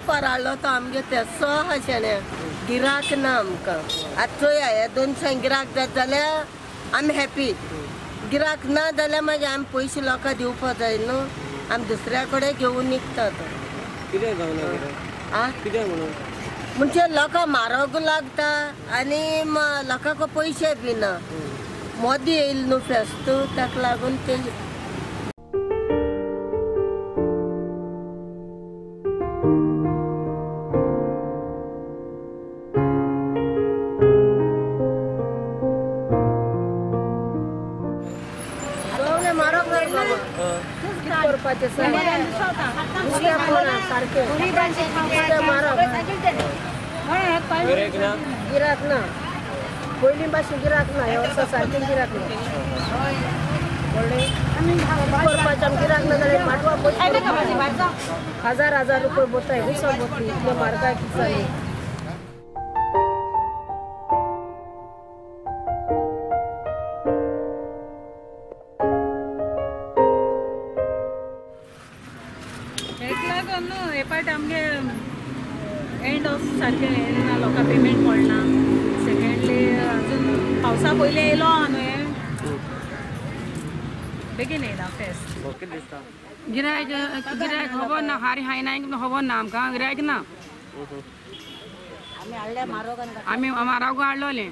कोराळ्ळो तो आमगे तेसो आहा शेण्या गिराक ना आमकां. आतां चोया हे 200 गिराक जात जाल्यार आमी हॅपी, गिराक ना जाल्यार मागीर आमी पयशे लोकांक दिवपा जाय न्हू, आमी दुसऱ्या कडेन घेवन निकतात. कितें जावना आ कितें म्हणून म्हणजे लोकांक म्हारग लागता आनी लोकांक पयशे बी ना. मोदी येयलो न्हू फेस्त, ताका लागून ते गिराक ना, पयलीं भाशेन गिराक ना, ह्या वर्सा सारकें गिराक ना. कळ्ळें? करपाचें आमकां गिराक ना जाल्यार पाटवा पयशे हजार हजार रुपये बोताय, विसो बोतली, इतले म्हारगाय कितें जाली. हे पाट आमगे एंड ऑफ सारकें हें ना, लोकांक पेमेंट पडना. सेकेंडली अजून पावसा पयलीं येयलो आहा न्हू, हें बेगीन येयला फेस्त. गिरायक गिरायक खबर ना, हारी हाय ना खबर ना आमकां, गिरायक ना. आमी म्हारग हाडलोलें.